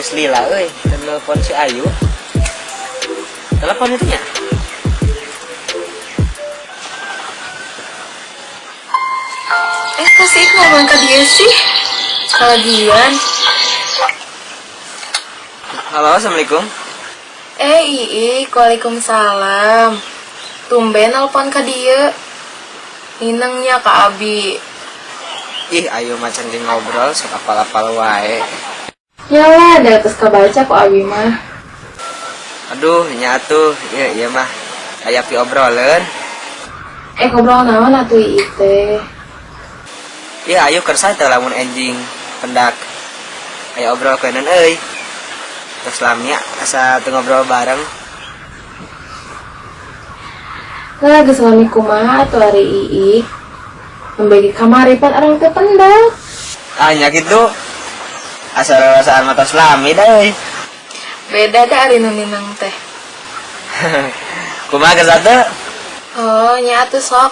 Geus lila euy, teu nelpon si Ayu. Telepon itu nya. Eh, kok sih ngomong ke dia sih? Kalagian. Halo, assalamualaikum. Eh, Iik, waalaikumsalam. Tumben nelpon ke dia. Ninengnya ke Abi. Ih, Ayu macan di ngobrol sok apal-apal wae. Yalah, ada atas kebaca kok Abi mah. Aduh, nya atuh, iya iya mah. Aya pi obrolan. Eh, ngobrol naon atuh Iik teh? Iya, Ayu kersa teh lamun enjing pendak. Aya obrol keuneun euy. Terus lamnya asa teu ngobrol bareng. Lah, geus lami kumaha atuh ari Iik? Membagi kamari pan orang teh pendak. Ah, nya kitu. Asa rarasaan mata lami dah euy. Beda dah ari nu nineng teh. Kumaha kersa teu? Oh, nya atuh sok.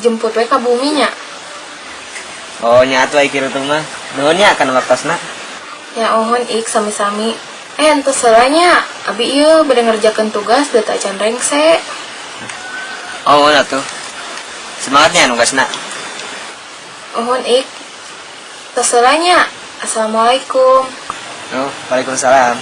Jemput we ka bumi nya. Oh, nya atuh ai kitu mah. Nuhun nya kana waktosna. Ya uhun Ik sami-sami. Eh, entos heula nya. Abi ieu bade ngerjakeun tugas da teu acan rengse. Oh, atuh. Semangatnya nugasna. Uhun Ik. Tos heula nya. Assalamualaikum. Oh, waalaikumsalam.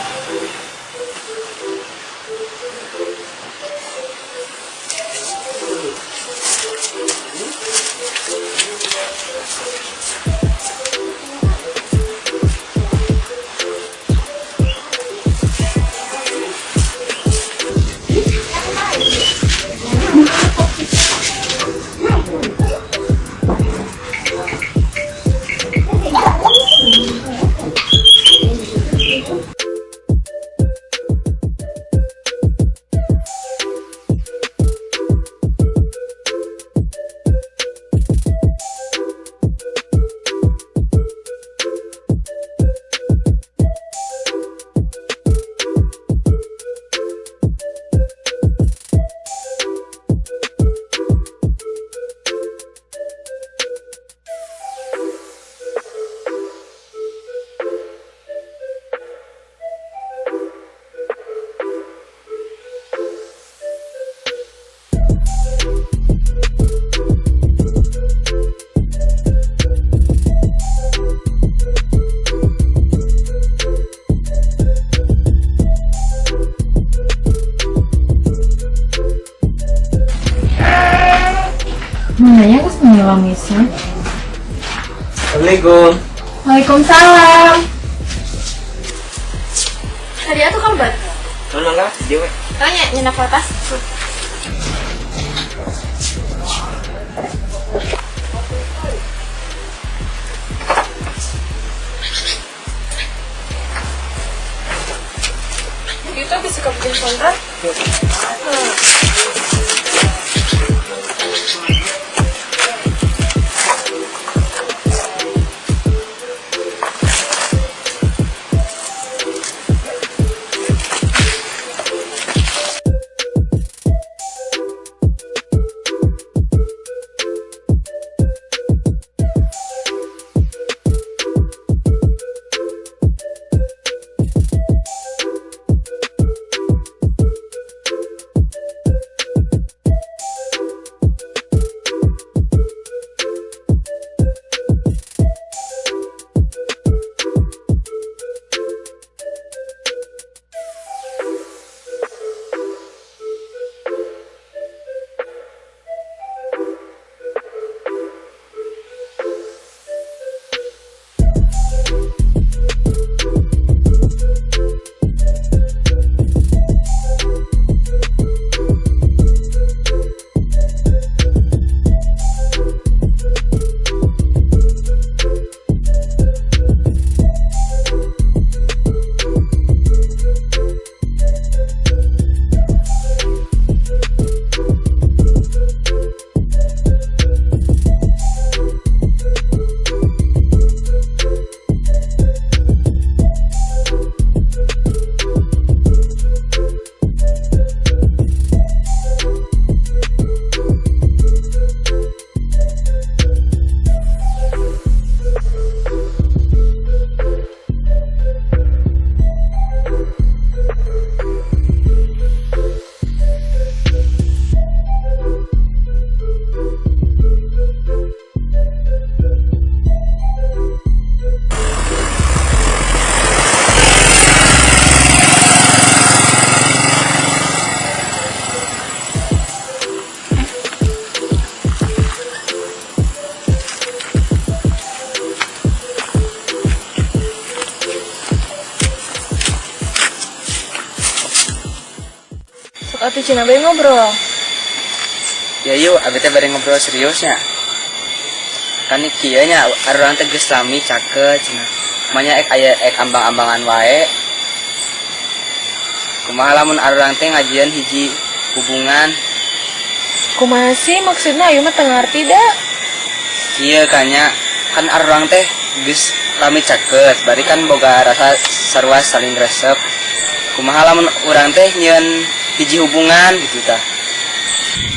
Mananya geus ngilang misa. Assalamualaikum. Waalaikumsalam. Tadi atuh kalbat. Nuhun mangga, dieu we. Tanya nyenak atas. Itu bisa bikin kontra. Cenah bae ngobrol. Ya yuk, abi teh bade ngobrol seriusnya. Kan kieu nya arurang teh geus lami caket cenah. Manya ek aya ek ambang-ambangan wae. Kumaha lamun arurang teh ngajieun hiji hubungan? Kumaha sih maksudna, ayu mah teu ngarti da. Kieu kanya, kan arurang teh geus lami caket, bari kan boga rasa sarua saling resep. Kumaha lamun urang teh nyieun hiji hubungan gitu tah?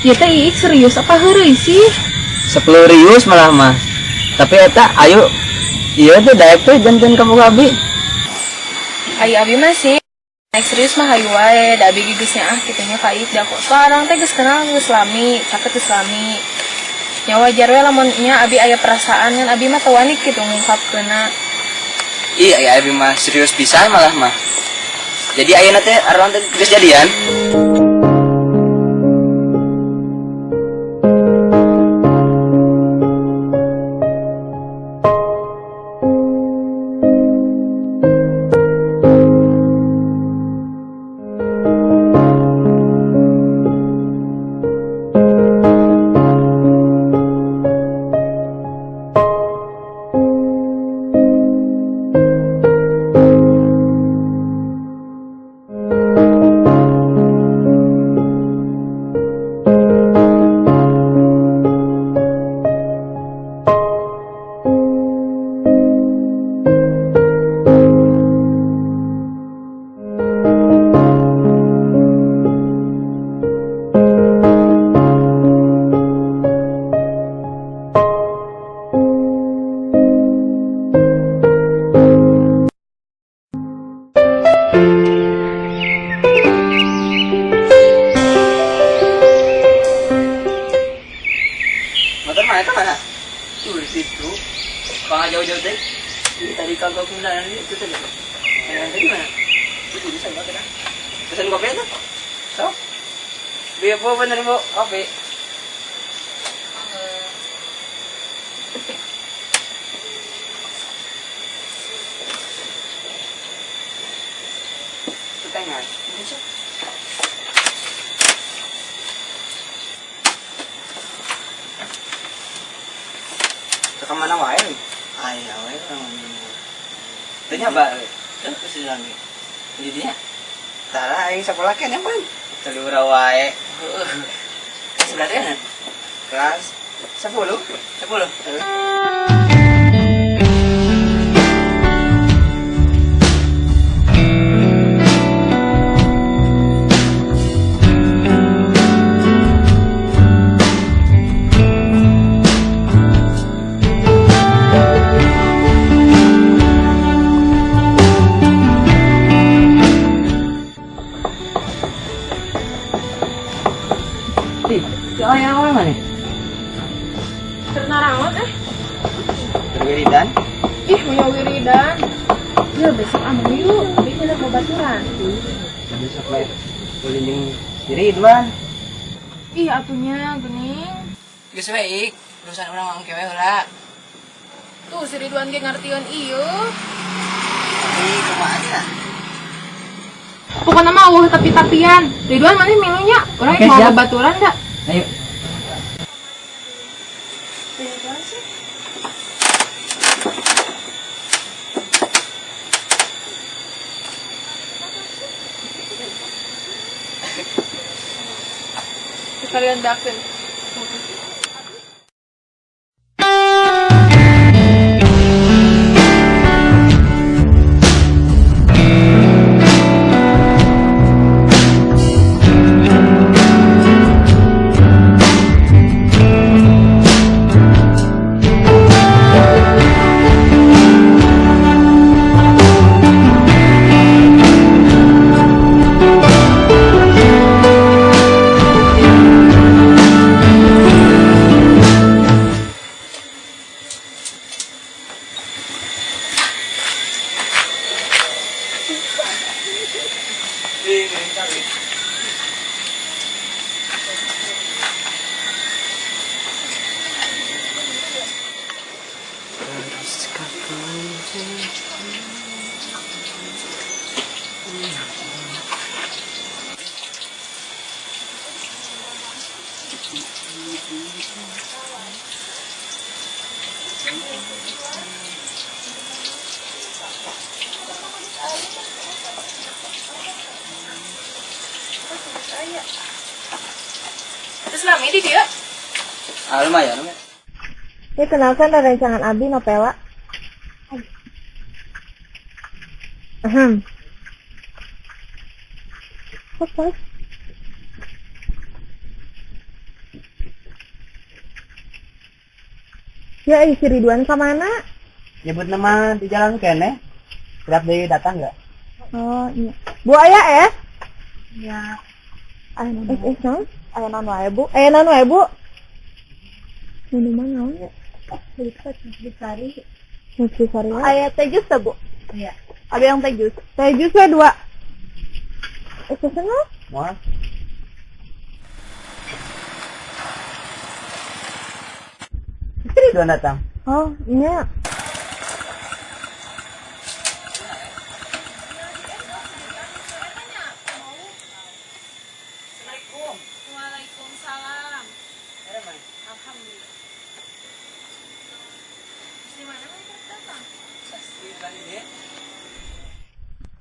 Ieu teh Iik serius apa heureuy sih? 10 rius malah mah. Tapi eta ayo iya tuh daek tuh janten kamu abi. Ayo abi mah sih. Naik serius mah hayu wae, da abi ge geus nyaah kitu nya ka Iik, da kok sekarang teh geus kenal geus lami, caket geus lami. Nya wajar we lamun nya abi aya perasaan, kan abi mah teu wani kitu ngungkapkeunna. Iya, ya abi mah serius pisan malah mah. Jadi ayeuna teh arurang teh geus jadian. Motor mana itu mana? Tuh di situ. Bang jauh-jauh deh. Ini tadi kalau kau kendaraan itu tadi. Yang tadi mana? Itu bisa enggak kena? Pesan kopi itu? So? Biar bu bener bu kopi. Tengah. Ini sih. Ke mana wae? Aya we urang. Teu nyoba. Terus si lami. Jadinya Tara aing sakola keneh pan. Telura wae. Kelas berapa ya? Kelas 10. 10. Ih, si ayah awal mana? Keur naraon eh? Wiridan. Ih, punya wiridan. Ya besok anu yuk, abi udah babaturan. Besok bae ulin jeung si Ridwan. Ih, atunya geuning. Geus we ik, urusan urang mah engke we heula. Tuh si Ridwan ge ngartieun ieu. Tapi kumaha nya? Pokoknya mah eueuh tapi-tapian. Ridwan maneh milunya? Urang Oke, mau siap. babaturan da. Ayo. Ridwan sih. Sekalian dakeun. Terus lami di dia. Ah, lumayan, lumayan. Ya kenalkan rerencangan Abi Nopela. Ahem. Apa? Ya, si Ridwan ke mana? Nyebut nama di jalan kene. Kerap deui datang enggak? Oh, iya. Bu aya eh? Ya. Aya eh, naon? Aya naon wae, Bu? Aya naon wae, Bu? Minuman naon ya? Nutrisari. Nutrisari. Aya teh jus teh, Bu? Iya. Ada yang teh jus. Teh jus we dua. Eh, pesen lah. Moal. Si Ridwan datang. Oh, iya. Assalamualaikum. Waalaikumsalam. Ada mana? Alhamdulillah. Di mana mereka datang? Ridwan ini.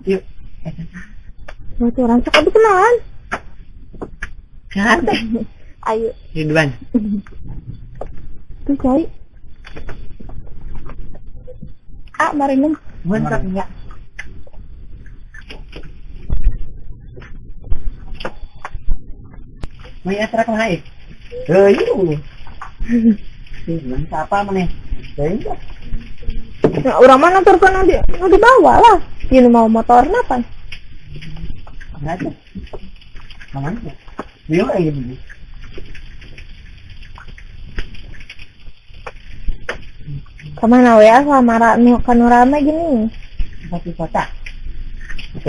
Yuk. Baturan sok abi kenalan. Kan teh. Ayo, Ridwan. tuh cai. Ah, mari minum. Mun sok nya. May atra ka naik. Heuh. Ridwan siapa maneh? Heuh. Nah, orang mana turun di nu dibawa lah. Ini mau motorna pan. Nah, tuh. Mana? Dia lagi begini. Kemana we sama nu kanu rame gini. Tempat wisata.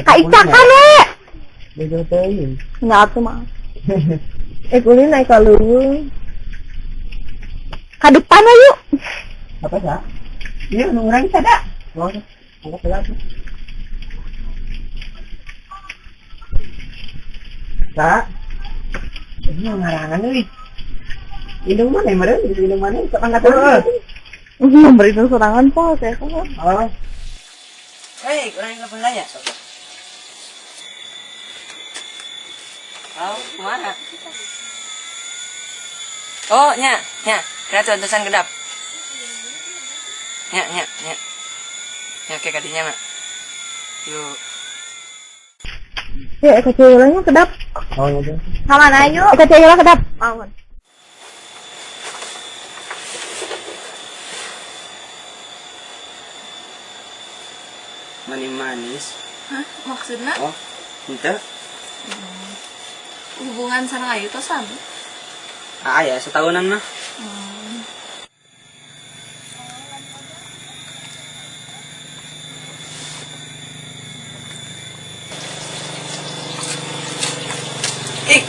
Ka Ica kan we. Beda teuing. Enggak atuh mah. Eh kulin naik ka leuweung. Ka depan we yuk. Apa sah? Iya, nu urang sada. Oh, angkat heula tuh. Sa. Ini ngarangan euy. Indung mana meureun? Indung mana? Sok angkat heula. Memberi sorangan po saya kan. Oh, Hei, kurang telepon saya. Oh, kemana? Oh, nya, nya. Kena tuh kedap. Nya, nya, nya. Nya, oke kadinya, Mak. Yuk. Ya, ka ceulanya kedap. oh iya. Kamana yuk? Ka ceula kedap. Awan. Manis-manis. Hah? Maksudnya Oh, ente. hubungan sareng Ayu tuh sama? Ah, ya, setahunan mah. Ih,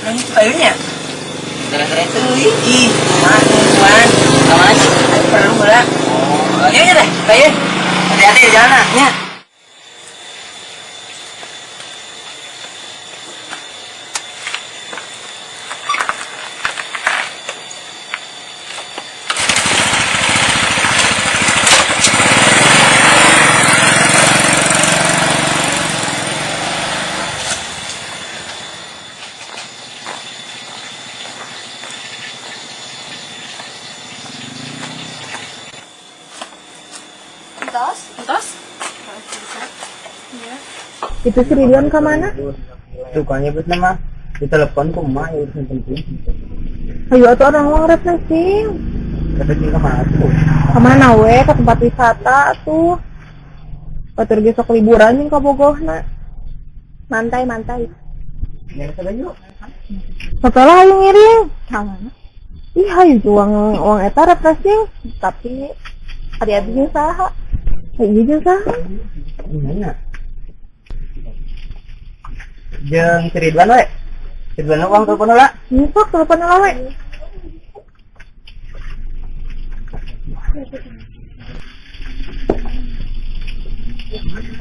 nanya tuh kayunya. Keren-keren tuh, ih, mana, tuan, kawan, perlu lah. Oh, iya deh, kayu. Hati-hati di jalan, ya. Entos? Entos? Iya. Itu si Ridwan ka mana? Tuh kan nyebut nama di telepon ku emak ya urusan penting. Ayo atuh orang uang refreshing. Tapi ke mana tuh? Kemana we? Ke tempat wisata tuh. Batur ge sok liburan jeung ka Bogohna. Mantai mantai. Ya, coba yuk. Setelah ayo ngiring. Kamana? Ih, hayu uang uang eta refreshing, tapi hati-hati jeung saha. Hayu jeung saha. Gimana? Jeung si Ridwan we. Ridwan uang telepon heula. Ini sok telepon lah we.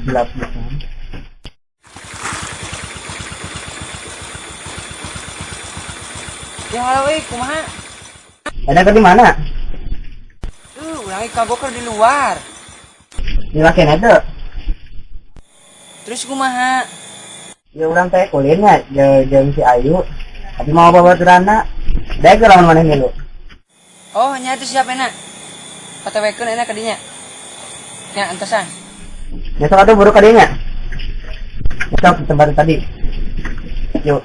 Gelap gitu. Ya halo euy, kumaha? Ada ke di mana? Urang ge kagok keur di luar. Dilakeun itu. Terus kumaha? Ya urang teh kulinnya jeung si Ayu. Tapi mau babaturanna. Daek lamun maneh milu. Oh, nya itu siap enak. OTW-keun enak ka dinya. Nya antosan. Besok atuh buru ka dinya. Besok di tempat tadi. Yuk.